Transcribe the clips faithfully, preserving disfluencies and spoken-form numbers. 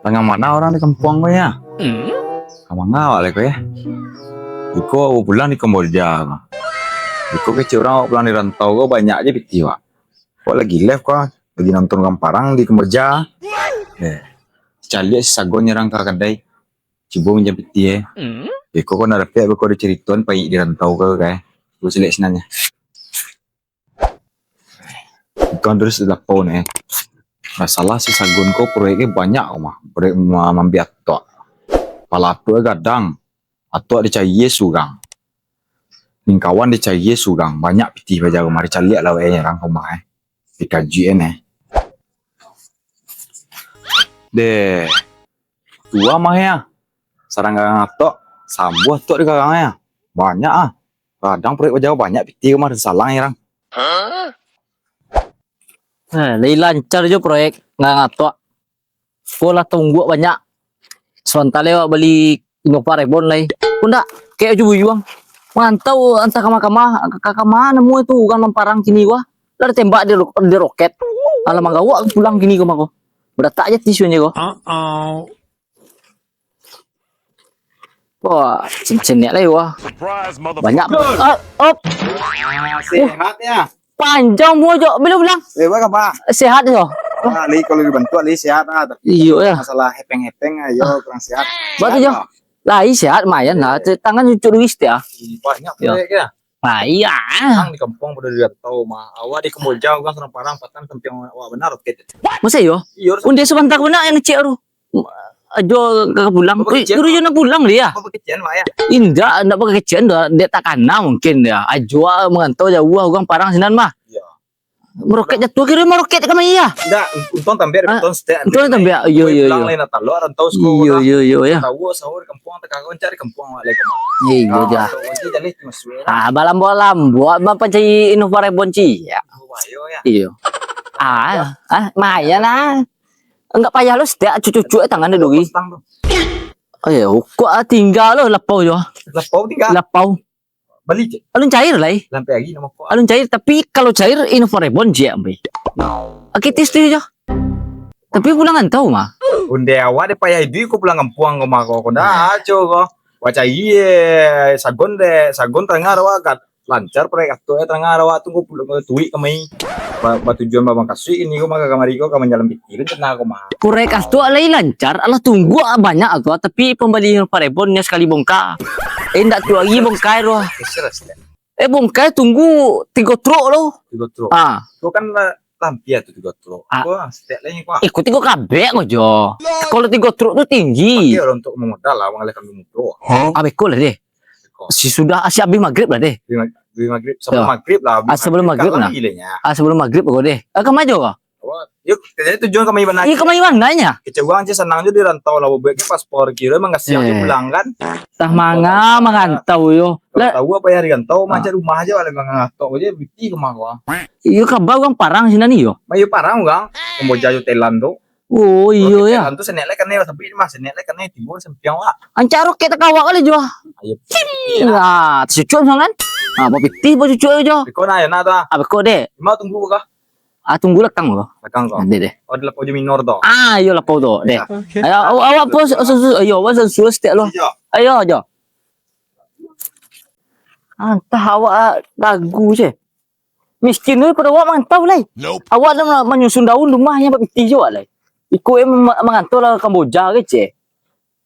Tangah mana urang di kampuang ko, ya? Ka manga awak lai ko, ya? Iko awak pulang di Kamboja ko. Iko kecek urang awak pulang di rantau ko, banyak se pitih awak. Awak lagi live ko, lagi nonton urang parang di Kamboja. Eh, caliak si Sagon nyerang ka kadai. Cubo minjam pitih, eh. Iko ko nak dapek, iko ado carito paik di rantau ko, eh. Cubo caliak sinan, ya. Ikan terus lapau ni. Masalah si Sagun ko proyeknyo banyak mah. Proyek ma-, mambiak atok. Pala atok gadang. Atok dicari surang. Lingkawan dicari surang. Banyak pitih bajalan mah. Dicaliak lah weh urang rumah eh. Dikaji eh. Deh. Tua mah ya. Sarang garang atok. Sambuah atok di garang ya. Banyak ah. Kadang proyek bajalan banyak pitih mah salang urang. Ha, lai lancar jo proyek ngan atok. Ko lah tungguak banyak. Sabanta lai awak bali Innova Reborn lai. Ko ndak, kek aju buyuang. Mangantau antah kama-kama, ka kama namo tu urang nan parang kini ko. Lah ditembak di ro-, di roket. Alah manggawak pulang kini ko mako. Badatak je tisunyo ko. Wah, cincin ni lai wah. Banyak. Ah, op. Ah, sehat ya. Panjang buah jo. Bila pulang? Eh, apa khabar? Sehat jo. Ah, lai kalau dibantu lai sehat ah. Tapi iyo ya. Masalah hepeng-hepeng ayo kurang sehat. Batua jo. Lai sehat lumayan lah. Tangan cucuk duit setia. Banyak proyek ya. Ah, iya. Nang di kampuang pado di rantau mah. Awak di Kamboja urang sarang parang patang sampiang awak bana roket. Masa iyo? Iyo. Unde sabanta bana nan cek tu. Ajo ka pulang. Ui, guru jo nak pulang dia. Apa kecen, Mak, ya? Indak, indak bakakecen doh. Dek takana mungkin dia. Ajo mangantau jauah urang parang sinan mah. Iya. Maroket jatuah kiro maroket ka mah iya. Indak, untung tambiak, untung setek. Untung tambiak. Iyo, iyo, pulang iyo. Lain nak talok rantau sekolah. Iyo, iyo, iyo, ya. Tahu sahur kampuang, takaron cari kampuang, Mak, lai kampuang. Iyo, ja. Ah, balambuak-lambuak mapancari Innova Reborn ciek. Iyo. Ah, ah, lumayan lah. Enggak payah lo, setiap cucuk-cucuk tangan dia duri. Oh ya, kok ah, tinggal lo lapau jo. Lapau tinggal. Lapau. Bali je. Alun cair lai. Lampai hari nama kok. Alun cair, tapi kalau cair Innova Reborn je ambil. Akitis tu jo. Tapi pulang rantau mah. Unde awak dek payah iduik ko pulang kampuang ko mah ko. Ko ndak aco ko. Wak cari eh, Sagon dek, Sagon tangah awak kat. Lancar proyek atok eh, tangah awak tu ko pulang ko tuik kamai. Ba-, batujuan Babang Kasuik ini ko mah ka kamari ko ka manjalan pitih rencana ko mah. Proyek atok lai lancar, alah tunggu ah banyak tu ah, tapi pambali Innova Reborn nyo sakali bongka. Eh, ndak tu lagi bongka tu ah. Eh, bongka tunggu tigo truk tu. Tigo truk. Ah. Tu kan lah lampia tu tigo truk. Ah. Wah, setiap lain ko. Eh, ko tigo kabek ko jo. Kalau tigo truk tu tinggi. Pakai lah untuk memodal lah, mengalihkan mudo. Ah, beko lah deh. Beko. Si sudah, ah, si abih magrib lah deh. Abih mag-, abih magrib. Sebelum magrib lah, abih magrib. Ah, sebelum magrib lah. Ah, sebelum magrib ko deh. Ah, kama jo ko? Yo, kerjanya tujuan kama iban aja. Iya, kama iban aja. Kecek urang aja sanang jo di rantau lah, buek paspor kiro mangasiang jo pulang kan. Tah manga mangantau yo. Lah tahu apa yang di rantau, macam rumah aja lah mangantau aja, biti rumah ko. Iyo, kaba urang parang sinan iyo. Mah iyo parang urang, Kamboja jo Thailand tu. Oh, iyo ya. Thailand tu senek lai kanai, tapi mah senek lai kanai timbul sampiang wak. Ancak roket takawak kali jo. Ayo. Lah, tercucuk misalkan. Ah, bapitih bapitih jo. Beko nah, yo nah tu ah. Ah, beko deh. Mau tunggu kah? Ah, tunggu lakang ko. Lakang ko. Deh, deh. Oh, di lapau jo minor tu. Ah, iyo lapau tu, deh. Ayo, awak, awak pun su-, su-, su-, ayo, awak su-, su-, setiap lo. Ayo, ayo. Antah awak ah, ragu je. Miskin tu pado awak mangantau lai. Awak dah ma-, manyusun daun rumah yang bapitih jo awak lai. Iko eh ma-, mangantau lah Kamboja ke ceh.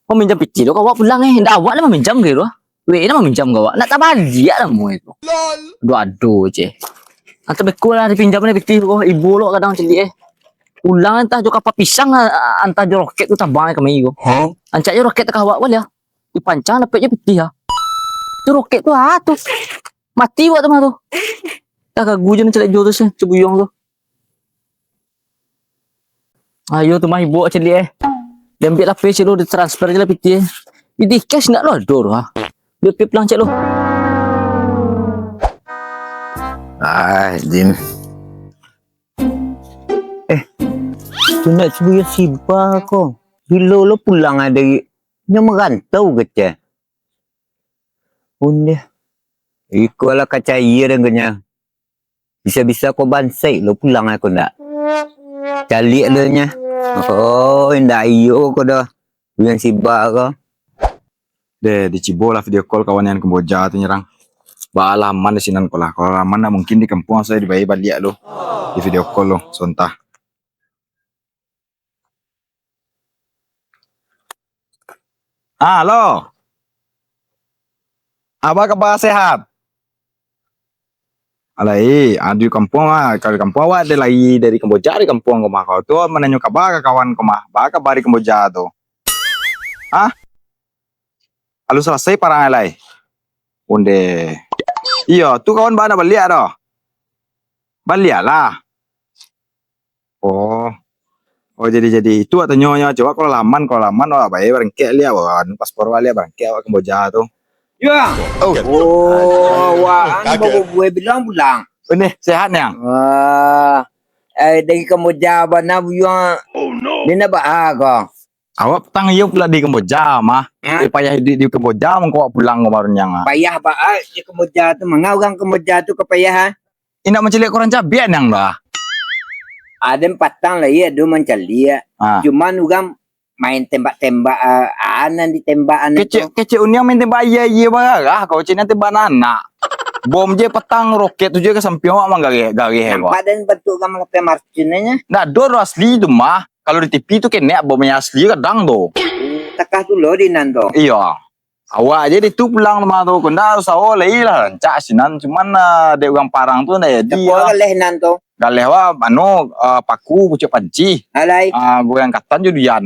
Maminjam pitih tu ka awak pulang eh. Ndak awak lah maminjam ke tu. Weh, lah maminjam ka awak. Nak tabaliak lah mu itu. Ado-ado ceh. Antah beko lah dipinjam ni pitih tu. Ibo lo kadang celiak eh. Pulang antah jo kapa pisang, antah jo roket tu tabang eh kami tu. Ancak jo roket ka awak ko lah. Dipancang dapek je pitih ah. Tu roket tu ah tu. Mati awak tu mah tu. Dah gagu je nan caliak jo tu sih, cibuyuang tu. Ayo tu mah ibo caliak eh. Diambiak lapeh cek lo, ditransfer je lah pitih eh. Pitih cash ndak lo ado tu ah. Dia pip lang cek lo. Ah, Jim. Eh, tu nak cibuyuang siba ko. Bilo lo pulang ah dari, nyo merantau ke ceh? Ondeh. Iko lah kacaya dan kenyang. Bisa-bisa ko bansaik lo pulang aku ndak? Caliak deh nyo. Oh, indak iyo ko doh. Buyan Siba ko. Deh, dicibo lah video call kawan nan Kamboja tu nyerang. Baa lah aman di sinan ko lah. Kalau aman nak mungkin di kampuang sajo dibayia baliak lo. Di video call lo, sonta. Ah, halo. Apo kaba, sehat? Alai, ah, di kampuang mah, kalau di kampuang awak ado lai dari Kamboja di kampuang ko mah. Kau tu mananyo kaba ka kawan ko mah. Baa kaba di Kamboja tu? Hah? Alun salasai parang lai? Onde. Iyo, tu kawan baa ndak baliak doh? Baliak lah. Oh. Oh, jadi, jadi. Itu wak tanyo nyo, coba kalau laman, kalau laman, wak bae barangkek liak, wak anu paspor wak liak, barangkek wak Kamboja tu. Ya. Oh. Oh, wak anu babubuai bilang pulang. Ini sehat, Niang? Wah. Eh, dari Kamboja bana buyuang. Oh, no. Dia nak baa ko? Awak patang iyo pulak di Kamboja mah. Hah? Eh, payah di, di Kamboja mangko awak pulang ko baru Niang ah. Payah baa di Kamboja tu, manga urang Kamboja tu ka payah ah. Indak mancaliak urang cabiak Niang tu ah. Aden patang lah, iyo, ado mancaliak. Ah. Cuman urang main tembak-tembak, ah, ah, nan ditembak anak tu. Kecek, kecek Uniang main tembak aia-aia bararah, kau cek nan tembak anak. Bom je patang, roket tu je ka sampiang awak manggareh, gareh ko. Nampak den bantuak gambar lapeh marcun nyo. Ndak ado doh asli tu mah. Kalau di T V tu kenek bom yang asli kadang tu. Takah tu lo di nan tu. Iyo. Awak je di tu pulang rumah tu, kok ndak usah lai lah, rancak sinan, cuman, ah, dek urang parang tu ndak jadi. Apo lah. Galeh nan tu? Galeh wak, anu, ah, paku, pucuak panci. Alai. Ah, goyang katan jo duyan.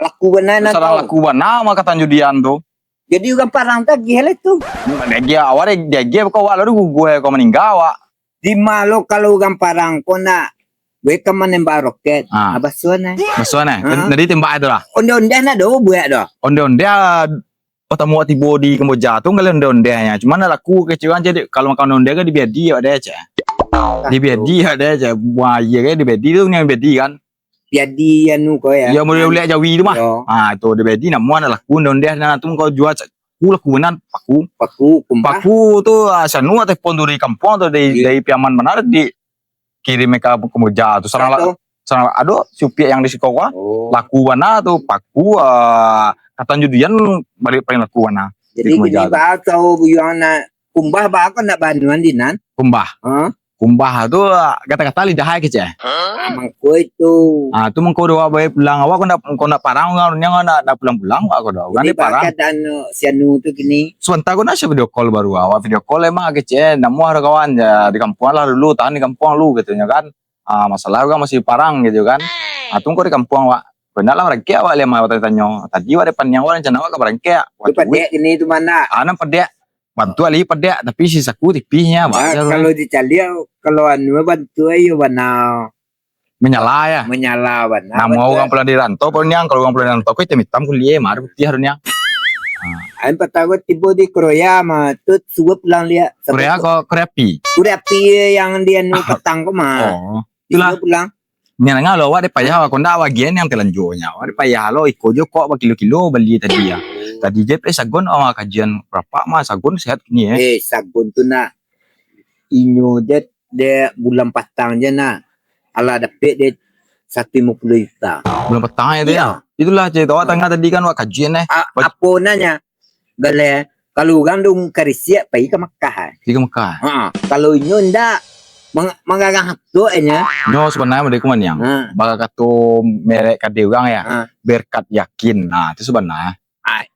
Laku bana nan tu. Sarang laku bana mah katan jo duyan tu. Jadi urang parang tu agiah lah tu. Dia agiah, awak dia, dia agiah, kok awak lah guguah, kok maningga awak. Di ma lo kalau urang parang ko nak, gue ka manembak roket. Ah. Ah, basuan eh. Basuan eh. Ah. Jadi tembak itu lah. Onde-onde nak do buek do. Onde-onde, ah, pertama tibo di Kamboja tu, kalau onde-onde nya. Cuman nak laku kecil kan, jadi kalau makan onde kan dibiadi awak deh, cek. Dibiadi awak deh, cek. Buah aia kan dibiadi tu, ni biadi kan. Jadi anu ko ya. Ya, model ulek jawi tu mah. Yo. Ah, tu dibiadi, namuah nak laku onde-onde, nah tu kau jual, cek. Ku laku benan, paku. Paku, kumbah. Paku tu, ah, sanu atau pon tu dari kampuang tu, dari, dari Piaman bana di kirim ka Kamboja tu. Sarang la-, sarang ado si upiak yang di siko ko. Oh. Laku bana tu, paku, ah, katan jo duyan baliak paling laku bana. Jadi kini baa tau buyuang nak kumbah, baa ko nak banuan di nan? Kumbah. Hah? Kumbah tu, ah, gata-gata lidah ai kecek. Ah, mangko itu. Ah, tu mangko doh awak bae pulang. Awak ko nak, ko nak parang urang, urang nak, nak pulang-pulang awak ko doh. Urang di parang. Jadi baa keadaan si anu tu kini? Sabanta ko nak video call baru. Awak video call emang kecek, namuah ado kawan ja, di kampuang lah dulu, tahan di kampuang lu, katonyo kan. Ah, masalah urang masih parang gitu kan. Ah, tu mangko di kampuang awak. Kok ndak lah barangkek awak lai mah, awak tanyo. Tadi awak dek paniang awak, rancana awak ka barangkek. Tu padek kini tu mah. Ah, nan padek. Bantuak lai padek, tapi si saku tipih nyo, bah. Ah, kalau dicaliak, kalau anu bantuak iyo bana. Manyala ya? Manyala bana. Namo urang pulang di rantau, kalau Niang, kalau urang pulang di rantau, ko itam-itam kuliah, mah ado putiah ado Niang. Ah. Ain patang ko tibo di Korea mah, tu suruah pulang liak. Korea ko, Korea api? Korea api yang di anu patang ko mah. Oh. Itulah. Suruah pulang. Niang danga lo, awak dek payah, awak ko ndak bagian yang telanjurnyo. Awak dek payah lo, iko jo kok bakilo-kilo bali tadi ya. Tadi je pe sagon, awak kajian rapak mah, sagon sehat kini ya. Eh, sagon tu nak inyo je, dek bulan patang je nak. Alah dapek dek satu limo puluh juta. Bulan patang ya tu ya? Iyo. Itulah cerita awak tangah tadi kan, awak kajian eh. A-, apo nanya? Galeh, kalau urang dong karisiak, pai ka Makkah ai. Pai ka Makkah. Ha, kalau inyo ndak, mang-, mangarang atok inyo. Nyo sabananyo model ko mah Niang. Ha. Bak kato merek kade urang ya. Ha. Berkat yakin. Nah, itu sabananyo. Ai.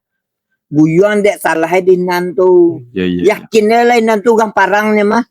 Buyuang dek salah di nan tu. Ya, ya, ya. Yakin lah nan tu urang parang nyo mah.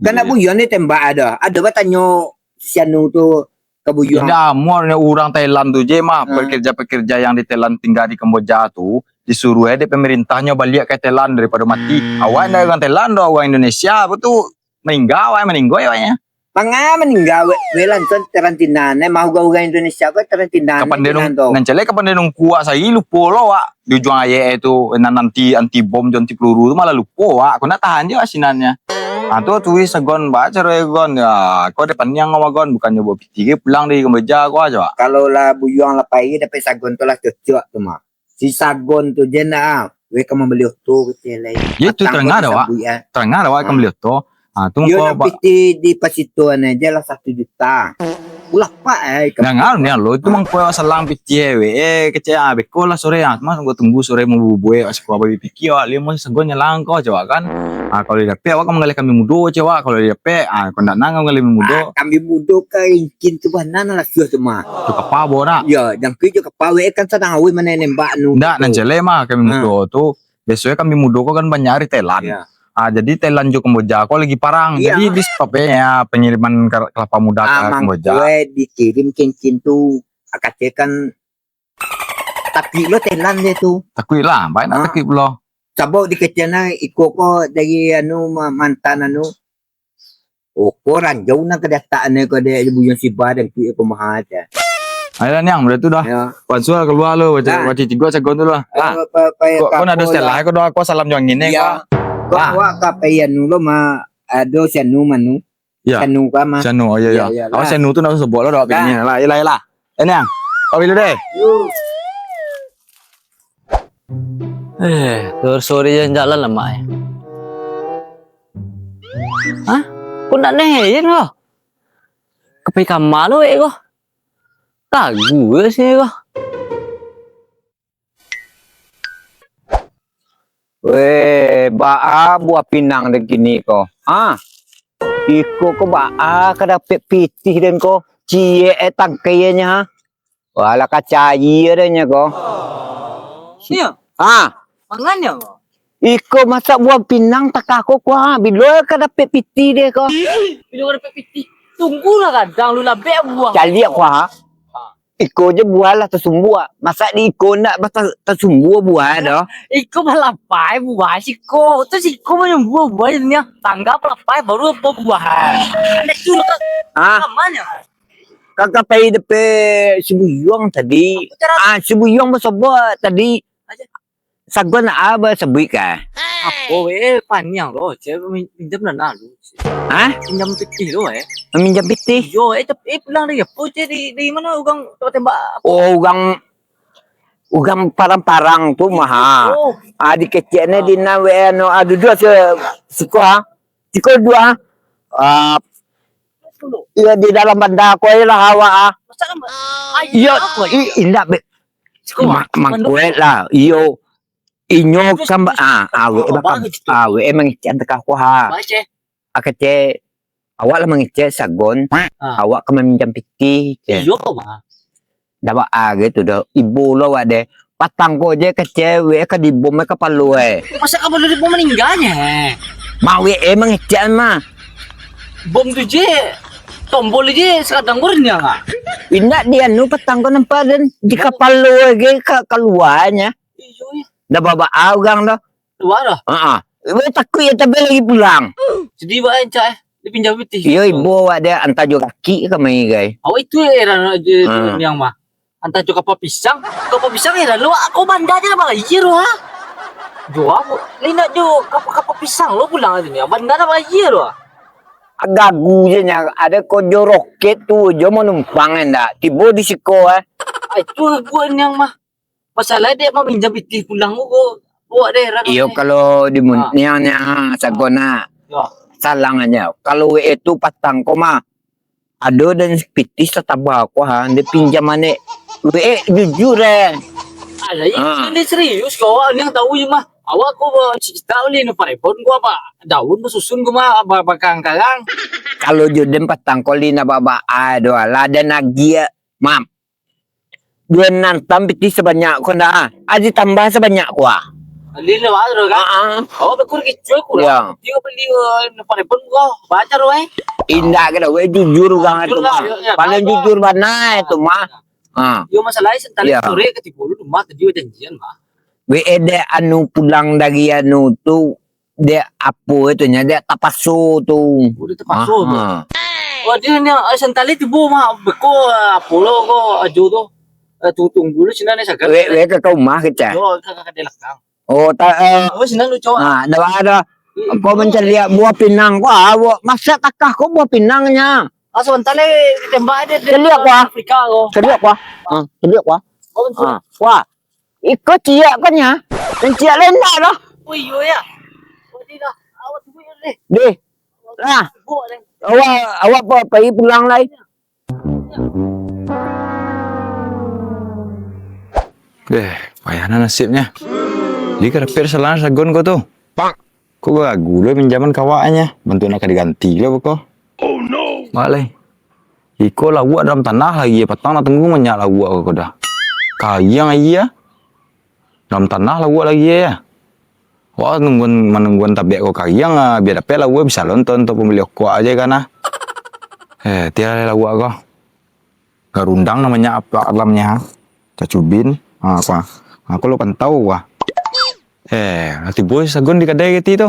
Kan nak buyuang ni tembak ado. Ado batanyo si anu tu ka buyuang. Indak, amuah urang Thailand tu je mah, ha, pekerja-pekerja yang di Thailand tingga di Kamboja tu, disuruah dek pemerintah nyo baliak ka Thailand daripado mati. Hmm. Awak indak urang Thailand doh, urang Indonesia, apa tu, maningga awak, maningga awaknyo. Manga maningga, we, we langsung karantina, ne mah urang Indonesia ko karantina. Kapan den nung-, nan caliak kapan den nungku awak sahari, lupo lo awak. Di ujuang ayek tu, nan anti, anti bom jo anti peluru tu malah lupo awak. Ko ndak tahan je awak sinannyo. Ah, tu tuih sagon ba caro gon. Ya, ko dek paniang awak gon, bukannyo bawa piti ge pulang dari Kamboja ko ajo awak. Kalau lah buyuang lah pai dapek sagon tu lah cocok tu mah. Si sagon tu je nak, ah. We ka mambali oto kecek lai. Ya, itu patang tarang ko ado awak. Disabuik, ah. Tarang ado awak ka mambali oto. Ha, tu mangko pitih di pasitoan aja lah satu juta. Ulah pak ai. Jangan ni lo, itu mangko salang pitih we. Eh, kecek ah, beko lah sore ah. Mas gua tunggu sore mau bubue, siko abah pikir awak limo sagon nyalang ko cewak kan. Ah, kalau dapek awak kan manggaleh kami mudo cewak. Kalau dapek, ah, kau ndak nang manggaleh mudo. Ah, kami mudo ka ingkin tu bana lah suah tu mah. Tu kapa bo nak? Ya, jangkui jo kapa we kan sadang awei mana nembak nu. Ndak, nan jelek mah kami mudo tu. Biasonyo kami mudo ko kan banyak ari Thailand. Ah, jadi Thailand jo Kamboja ko lagi parang. Jadi di stop ya pengiriman kelapa muda ka Kamboja. Mangko dikirim cincin tu, akacekan takuik lo Thailand dia tu. Takuik lah, banyak nak takuik pulo. Sabab dikecek nah iko ko dari anu mantan anu. Oh, ko ranjau nan ka diatak ne ko dek buyuang siba dan kuik ko maha aja. Ayolah niang, udah tu dah. Pansua kalua lo, baca tigo sagon tu lah. Lah. Ko nado setelah ko doa ko salam jo angin ne ko. Ko awak ka pai anu lo ma, ado si anu manu. Sanu ka ma. Sanu, oh iya iya. Awak sanu tu nak sebut lo doa pingin lah. Iyalah iyalah. Eh niang. Kau bilo deh. Eh, tur sore jan jalan lah mak eh. Hah? Kok ndak nehen ko? Kapai kama lo wek ko? Kagu sih ko. Weh, baa buah pinang dek kini ko? Ha? Iko ko baa ka dapek pitih den ko? Ciek eh tangkaianyo ha? Walah kacai adonyo ko. Iyo. Ha? Manganyo ko? Iko masak buah pinang takah ko kuah. Bilo ka dapek pitih deh ko? Bilo ka dapek pitih? Tunggulah kadang lu labek buah. Caliak kuah. Iko je buah lah tasumbuak. Masak di iko ndak tasumbuak buah doh. Iko balapai buah siko. Tu siko manyumbuak buah ni. Tangga balapai baru buah. Ada tu lah. Ha? Amannya. Kakak pai depe Sibuyuang tadi. Ah, Sibuyuang basobok tadi. Sagon nak abah sabuik ka? Apo weh, paniang lo, ceh, pinjam dana lu. Hah? Pinjam pitih lo, eh. Minjam pitih? Yo, eh, tapi, eh, pulang dari apo, ceh, di, di mano urang tembak-tembak? Oh, urang, urang parang-parang tu mah. Ah, dikecek ne di nan, weh, anu, ah, duduak se, siko, ah. Siko duduak, ah. Ah, iyo, di dalam banda ko lah awak, ah. Iyo, indak, be. Mangkuek lah, iyo. Inyo kan, ah, awek bakam, awek mangecek takah ko ha. Akecek, awak lah mangecek sagon, awak ka maminjam pitih, ceh. Iyo, Bang. Ndak baa gitu doh, ibo lo awak deh. Patang ko je kecek, wek ka dibom kapalo eh. Masa kapalo dibom maninggalnyo? Mawek eh mangecek mah. Bom tu je, tombol je sakadang gorengnya. Indak di anu patang ko nampak den, di kapalo ge ka, kaluarnyo. Iyo, iyo. Ndak baa-baa urang doh. Luar lah. Heeh. Weh takuik ya tapi lagi pulang. Jadi buat encak eh. Dia pinjam pitih. Iyo ibo awak dia antar jo kaki ka mai gai. Awak itu heran aja tu yang mah. Antar jo kapal pisang. Kapal pisang heran lu. Kau bandar je lah bayar lu ha. Jo apa? Ni nak jo kapal-kapal pisang lu pulang aja ni. Bandar lah bayar lu ha. Gagu je nya. Ada ko jo roket tu jo manumpang ndak. Tibo di siko eh. Ah, itu buat yang mah. Masalah dek maminjam pitih pulang ko, buat deh. Iyo, kalau di mun-, niang, niang, ha, sagon, ha. Salang aja. Kalau we tu patang ko mah, ado dan pitih sataba ko, ha, dia pinjam anek. We jujur eh. Alah, ini serius ko, awak ni yang tahu je mah. Awak ko cerita ulih nu parebon ko apa? Daun ko susun ko mah, bakang-karang. Kalau jo den patang ko li nak baba, aduh, lah dan agiah, mam. Duo nan tam pitih sabanyak ko ndak ah? Aji tambah sabanyak ko ah. Bali lah baru kan? Ah, ah. Oh, bekur kicau ku lah. Iyo. Dia beli, eh, nampak pun ko. Baca tu eh. Indak kena we jujur urang tu mah. Paling jujur bana itu mah. Ha. Yo masalah santali sore katibo lu rumah tadi janjian mah. We edek anu pulang dari anu tu dek apo itu nya, dek tapaso tu. Oh, dek tapaso tu. Ha. Oh, dia ni, eh, santali tibo mah, beko, eh, apo lo ko, ajo tu. Eh, tu tunggu lu sinan ni sagar. We, we ka, ka rumah kecek. Yo, ka, ka, ka di lakang. Oh, tak, eh. Oh, sinan lu cowok. Ha, dah ada. Ko mancaliak buah pinang ko, awak masak takah ko buah pinangnya. Ah, santali tembak dia. Caliak ko. Afrika ko. Caliak ko. Ha, caliak ko. Oh, betul. Ha, wah. Iko ciak kan ya? Yang ciak lain ndak doh. Oh, iyo ya. Oh, di lah. Awak tunggu ya, deh. Deh. Lah, Awak, awak pa-, pai pulang lai. Eh, payah nah nasibnyo. Jadi ka dapek salang sagon ko tu. Ko baragu lo pinjaman ka awaknyo. Bantuak nak ka diganti lo ko. Bak lai. Iko lauak dalam tanah lai, patang nak tunggu banyak lauak ko dah. Kariang aia. Dalam tanah lauak lai, yo. Wah, nungguan, manungguan tabiak ko kariang, ah, bia dapek lauak bisa lonton tu pambali okok aja kan, ah. Eh, tiada lauak ko. Garundang namonyo apak dalamnyo, ha. Cacubin, ha, apa. Aku lo pantau, wah. Eh, lah tibo sagon di kadai keti tu.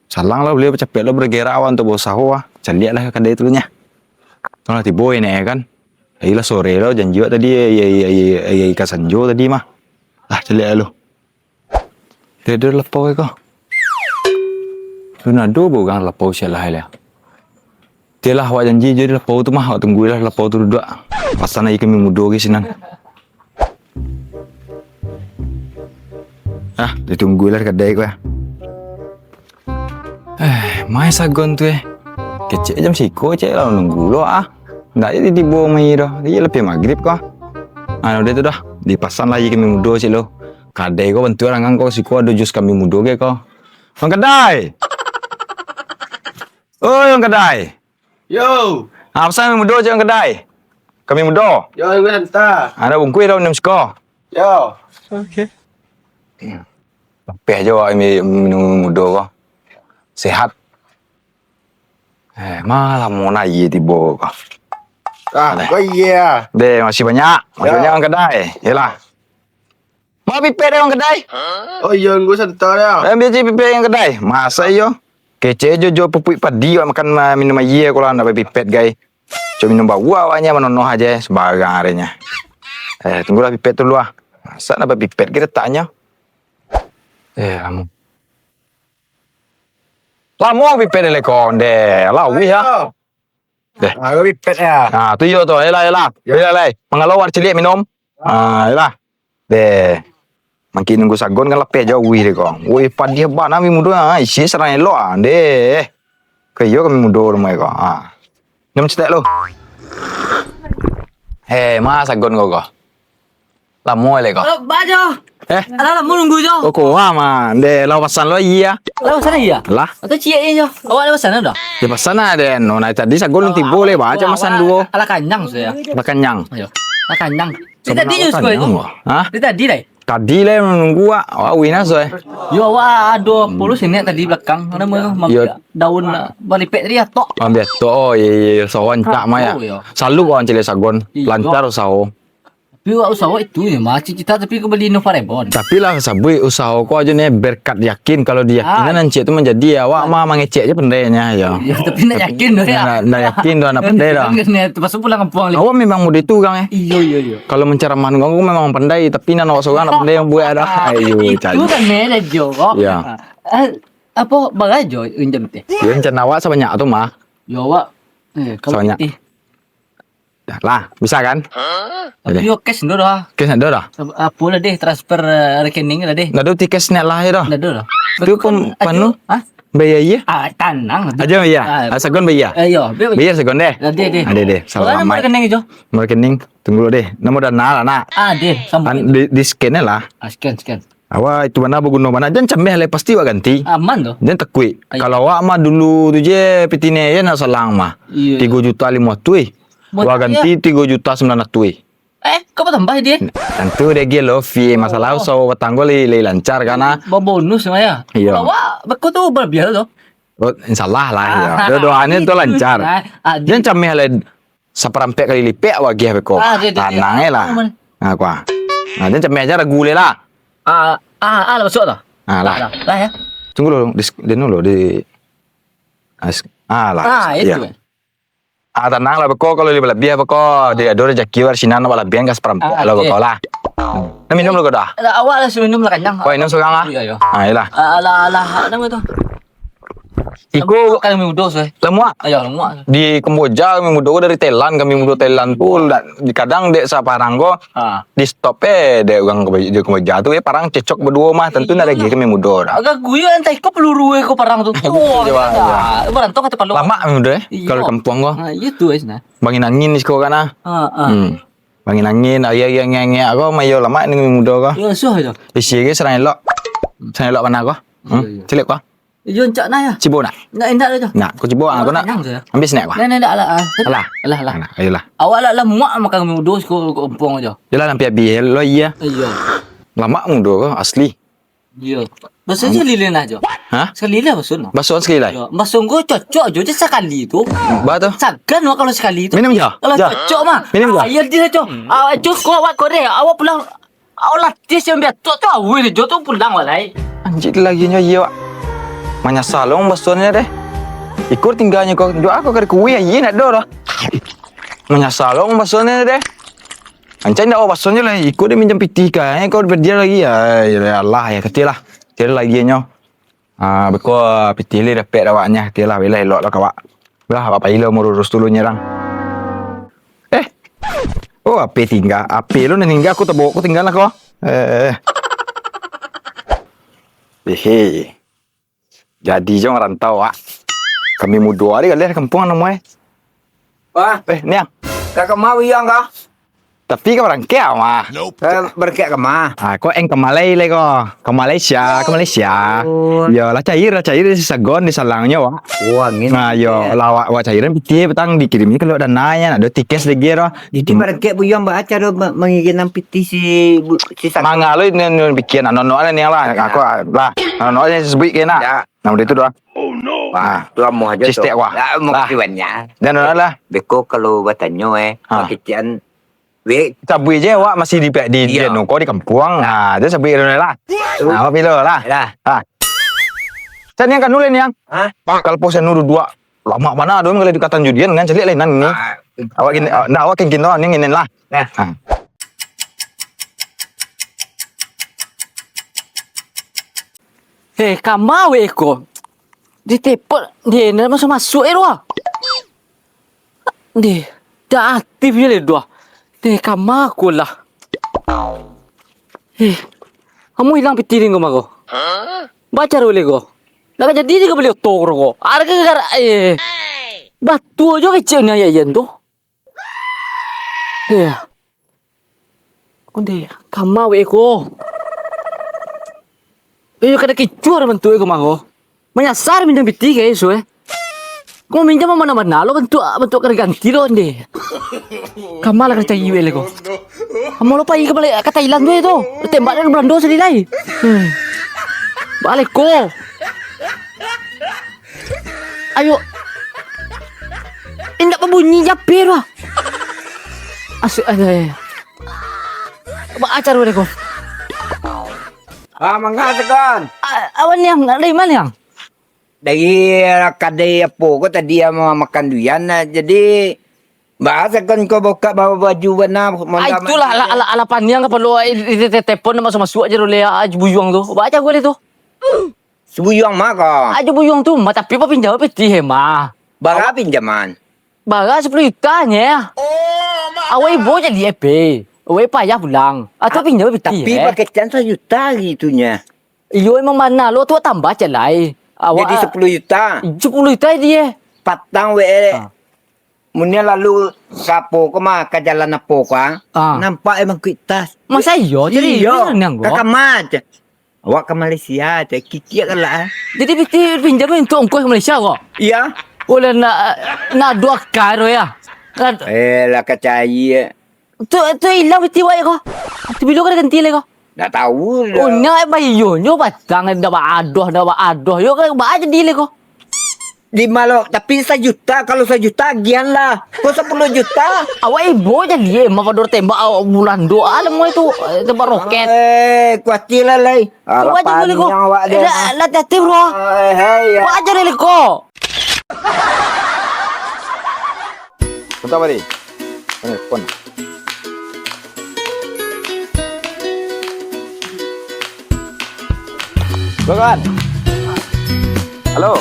Salang lah, baliau bacapek lo, bergerak awan tu bausaho, wah. Caliak lah kadai tu nyo. Tu lah tibo ini, ya kan. Ayolah sore lo, janji wak tadi, ya, ya, ya, ya, ya, ka sanjo tadi mah. Lah, caliak lo. Tiada lapau ko. Pun ado baurang lapau sialah lah. Tialah, awak janji jo lapau tu mah, awak tungguilah lapau tu duduak. Pasan lai kami mudo ke sinan. Ah, ditungguilah kadai ko, ah. Eh, mai sagon tu, eh. Kecek jam siko, cek lah nunggu lo, ah. Ndak jadi tibo mai doh. Iyo, labiah magrib ko. Anu deh tu dah, dipasan lai kami mudo cek lo. Kadai ko bantuak rangang ko, siko ado jus kami mudo ke ko. Wang kadai! Oi, wang kadai! Yo. Ah, pasan kami mudo cek wang kadai. Kami mudo. Yo, gue anta. Ado bungkuih dah minum siko. Yo. Oke. Lapeh jo awak mi-, minum mudo ko. Sehat. Eh, malah mau naiak tibo ko. Ah, deh. Ko iya. Deh, masih banyak. Masih banyak wang kadai. Yalah. Mau pipet deh wang kadai? Oh, iya, gue santai dah. Eh, ambil cik pipet wang kadai. Masa iyo? Kecek jo, jo pupuik padi, wak makan, ma-, minum aia, kalau ndak pipet, gai. Cuma minum bawah, awaknyo manonoh aja, sembarang arinyo. Eh, tunggulah pipet tu lu, ah. Masa ndak pipet, kira taknyo. Eh, lamo. Lamo pipet dek lekong deh. Lawih, ah. Deh. Ah, pipet ya. Ah, tu iyo tu. Yalah, yalah. Yo. Yalah, lai. Mangalo wak ciliak minum. Ah, yalah. Deh. Mangkin nunggu sagon kan lapeh jauh wih deh kong. Wih, padiah bana mi mudo, ah. Isi sarang elok, ah. Deh. Ke iyo kami mudo rumah kong. Ah. Minum cetek lu. Heh, ma sagon kau, kau? Lamo lai ko. Halo, Bah Jo. Eh? Alah, lamo nunggu Jo. Oh, ko ma. Deh, lah pasan lo iya. Lah pasan iya? Lah. Atau ciek je Jo. Awak lah pasan dah? Ya pasan lah deh. No, nah, tadi sagon tibo leh, Bah. Cuma pasan duo. Alah kanyang sudah. Alah kanyang. Ayo. Alah kanyang. Dari tadi Jo kanyang, siko. Hah? Dari tadi lai. Tadi lai nunggu, Wak. Awak wina sudah. Yo, awak ado puluh sini tadi belakang. Ada mah daun, ah, balipek tadi atok. Ambil atok. Oh, iya, iya, iya. Sawan cak mah ya. Salut orang cili sagon. Lancar usaho. Tapi awak usaho itu je mah, cita-cita tapi ka bali Innova Reborn. Tapi lah sabuik usaho ko aja ni berkat yakin, kalau diyakinan ancik tu manjadi, awak mah mangecek je pandainya yo. Yo, tapi nak yakin tu ya. Nak, nak yakin tu anak pandai dah. Kan kena terpaksa pulang kampung lagi. Awak memang mudah tu orang eh. Iyo, iyo, iyo. Kalau menceramah orang memang pandai, tapi nak awak seorang nak pandai yang buat dah. Ayo, itu kan manager kok. Ya. Eh, apa barajo injam teh? Ya, rencana awak sebanyak tu mah. Yo awak eh kalau sebanyak. Dah lah, bisa kan? Tapi yo cash ndo dah. Cash ndo dah. Apo lah deh, transfer eh, rekening lah deh. Ndak ada tiket snack lah ya dah. Ndak ada dah. Itu pun panu? Hah? Bayar iya? Ah, tanang lah. Aja bayar. Ah, sagon bayar. Eh, yo, bayar sagon deh. Deh, deh. Ada deh. Salam. Nomor rekening jo. Nomor rekening. Tunggu dulu deh. Nomor dana lah nak. Ah, deh. Di, di scan lah. Ah, scan, scan. Awak itu bana baguno bana, jan cameh lai, pasti wak ganti. Aman tu. Jan takuik. Kalau awak mah dulu tu je pitih ni je nak salang mah. Tigo juta limo ratuih. Wak ganti tigo juta sambilan ratuih. Eh, kau tambah dia? Tantu dia gelo fee, masalah usaho batanggo lai, lai lancar kan ah. Babonus mah ya. Iya. Awak beko tu berbiar tu. Oh, insyaallah lah ya. Doa-doanya tu lancar. Jan cameh lai. Saparampek kali lipek wak agiah beko. Ah, deh, deh, deh. Tanang eh lah. Aman. Nah, kuah. Nah, jan cameh aja ragu leh lah. Ah, ah, ah, lah masuk tu. Ah, lah. Lah, lah ya. Tunggu dulu, di, di dulu di. Ah, lah. Ah, itu. Ah, tanang lah beko kalau lebih lebih beko. Di ado rezeki wak sinan wak lebih ka saparampek lah beko lah. Nah, minum dulu dah. Lah, awak lah minum lah kanyang. Kau minum seorang lah. Iya, iya. Ah, iyalah. Ah, alah, alah, apa nama tu? Iko kami mudo, seh. Lamak. Ayo, lamak. Di Kamboja kami mudo dari Thailand, kami mudo Thailand tu, dak, kadang dek saparang ko, ha, di stop, eh, dek urang Kamboja, di Kamboja tu, eh, parang cocok baduo mah, tantu nak lagi kami mudo dah. Agak guyo entah iko peluru iko parang tu. Oh, iyo, iyo. Barantong kata palo. Lamak kami mudo, eh, iyo, kalau kampuang ko. Ha, iyo tu, eh, nah. Bangin angin di siko kan, ah. Ha, ha. Hmm. Bangin angin, aia, aia, angin, angin, ko, mayo lamak ni kami mudo ko. Iyo, suah itu. Isi lagi sarang elok. Sarang elok mana ko? Hmm? Iyo, iyo. Ciliak ko. Iyo, encak nah, ya. Cibo nak? Nak, indak lah, Jo. Nak, ko cibo, ah, ko nak. Kenyang, Jo. Ambil snack, wah. Nah, nah, indak lah, ah. Alah. Alah, alah. Nah, ayolah. Awak lah, lah muak makan mudo siko kampuang, Jo. Yolah, lampi abih lo, iya. Iyo. Lamak mudo ko, asli. Iyo. Baso sakali lah, Jo. Hah? Sakali lah baso, no. Baso sakali lah? Iyo. Baso ko cocok, Jo, je sakali tu. Ba tu? Sagan, wah, kalau sakali tu. Minum, Jo. Kalau Jo. Cocok mah. Minum, Jo. Ah, iyo, dia, Jo. Ah, Jo, ko awak ko deh. Awak pulang. Awak latih siang biatok tu, awih jo tu pulang, walai. Anjik, lagi nyo iyo, Wak. Manyasa lo basonyo deh. Iko tingganyo ko, jo ako kari kuih, aia nak do doh. Manyasa lo basonyo deh. Ancai ndak basonyo lah, iko dia minjam pitih ka, eh, kau berdia lagi. Ya, ya Allah, ya, katilah. Katilah lagi nyo. Ah, beko pitih lai dapek dek awaknyo, katilah, bilah elok lah ka awak. Bilah, awak pai lo mururus dulu nyerang. Eh. Oh, ape tingga? Ape lo nan tingga? Aku tabao, aku tingga lah ko. Eh. Hehe. Jadi jo marantau, Wak. Kami mudo ari galeh kampuang namo, eh. Wah. Eh, Niang. Ka kama buyuang ko? Tapi ka barangkek mah. Eh, barangkek kama? Ah, ko eng ka Malai lai ko. Ka Malaysia, ka Malaysia. Oh. Yo, lah cair, lah cair di sagon, di salangnyo, Wak. Oh, angin. Nah, yo, lah awak, awak cairan pitih patang dikirim ka Lok Dana, yo, nak do tikes lagi, doh. Jadi, hmm, barangkek buyuang, baa caro ma-, mangiringan pitih si bu-, si sagon? Manga lo, ni, ni, pikia, nah, nono lah, Niang lah. Ya. Aku, ah, lah. Nono lah, sabuik kena. Ya. Nah, udah itu doang. Wah, tu amuah aja tu. Cistek, wah. Lah, mau lah. Kiwannya. Dan nono lah. Beko kalau batanyo, eh, ha, pakician Weh. Sabuik je awak masih di, di, di, iyo, anu ko di kampuang. Nah, tu sabuik dulu lah. Nah, awak pilo lah. Lah. Ha. Cak Niang kanu lai, Niang. Ha? Kalau pos anu duduak, lamak bana tu, kalau dikatan judian, kan, caliak lainan ni. Ah. Awak gini, ah, ndak, awak kengkin tu, Niang gini lah. Nah. Ha. Heh, kama weh ko. Ditepok, dia nak masuk-masuk, eh, doh. Deh, dak aktif je lai doh. Deh, kama ko lah. Eh, amuah ilang pitih ding ko mah ko. Baa caro lai ko. Nak ka jadi ding ka bali oto ko. Ada ka gara, eh. Batua jo kecek ni ayah-ayah tu. Eh. Onde, kama weh ko. Eh, kada kicuah bantuak ko mah ko. Manyasar minjam pitih ka isu, eh. Ko minjam bana-bana lo bantuak, bantuak kada ganti lo, onde. Kama lah kada cari weh ko. Amuah lo pai ka Malai-, ka Thailand tu, eh, tu. Tembak dari Belando sadi lai. Hmm. Baa lai ko. Ayo. Indak babunyi jape tu ah. Asik, ayo, ayo. Baa caro deh ko. Ah, mangga, Sagon. Ah, awan Niang, dari ma Niang? Dari, ah, kadai apo ko tadi, ah, ma-, makan duian, ah. Jadi, baa Sagon ko buka bawa baju bana, ah, itulah, ala, ala, ala paniang kapalo, eh, di, di, di, telepon masuk-masuk aja dulu, ah, buyuang tu. Baa caro deh tu. Sabuyuang ma ko? Ajo buyuang tu mah, tapi bapinjam pitih mah. Bara pinjaman? Bara sapuluah juta nyo. Awak ibo jadi F P. Awak payah pulang. Atau pinjam pitih, tapi eh, pakecek sajuta hari tu nyo. Iyo, emang bana lo tu tambah cek lai. Awak jadi sapuluah juta. Sapuluah juta dia. Patang we. Ha. Munnya lalu ka apo ko mah, ka jalan apo ko, ah? Ah. Nampak emang kuik tas. Masa iyo? Jadi iyo. Iyo, Niang, ka kama, cek. Awak ka Malaysia, cek. Kikiak kan lah, ah. Jadi pitih pinjam untuak ongkos ka Malaysia ko? Iya. Oh, lah nak, nak duo kali ya? Kan. Eh, lah ka cari, eh. Tu, tu ilang pitih wak ko. Tu bilo ka diganti lai ko? Ndak tahu lah. Oh, nyo bayo nyo batang, ndak baadoh, ndak baadoh. Yo, kan baa jadi lai ko? Lima lo, tapi sajuta, kalau sajuta agian lah. Ko sapuluah juta. Awak ibo jadi, eh, mah pador tembak awak bulan doa lah mulai tu, eh, tembak roket. Eh, kuatir lah, lai. Awak aja boleh ko. Lah, lah, hati-hati, bro. Eh, hai, ya. Awak aja boleh ko. Bentar, Bari. Telepon. Halo, kawan. Halo.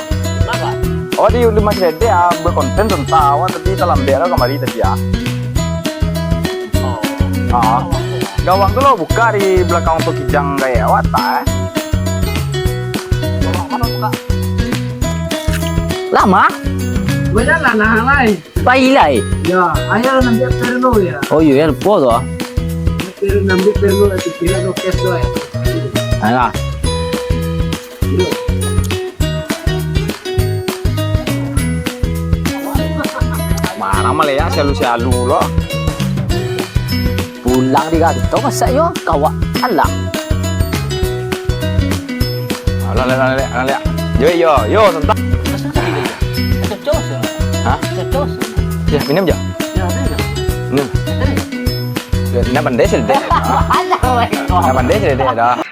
Awak di rumah si Dedek, ah, buek konten sabanta, awak tadi talambek lah kamari tadi, ah. Oh. Ah. Gawang tu lo buka di balakang tu kijang gaya awak tak, eh? Gawang mano buka? Lama? Bajalan lah, lai. Pai lai. Ya, ayo nanti perlu ya. Oh iyo, ya, lupo tu, ah. Perlu, nanti perlu, nanti kira lo cash lo ya. Alah. Marah maliek sialu-sialu lo. Pulang di ganto masak yo, kawak alang. Alah, alah, alah, alah. Yo, yo, yo, santai. Cocok, Sur. Hah? Cocok, Sur. Ya, minum jo. Ya, minum. Minum. Minum. Nak pandai sih, Dek. Alah, weh. Nak pandai sih, Dek, dah.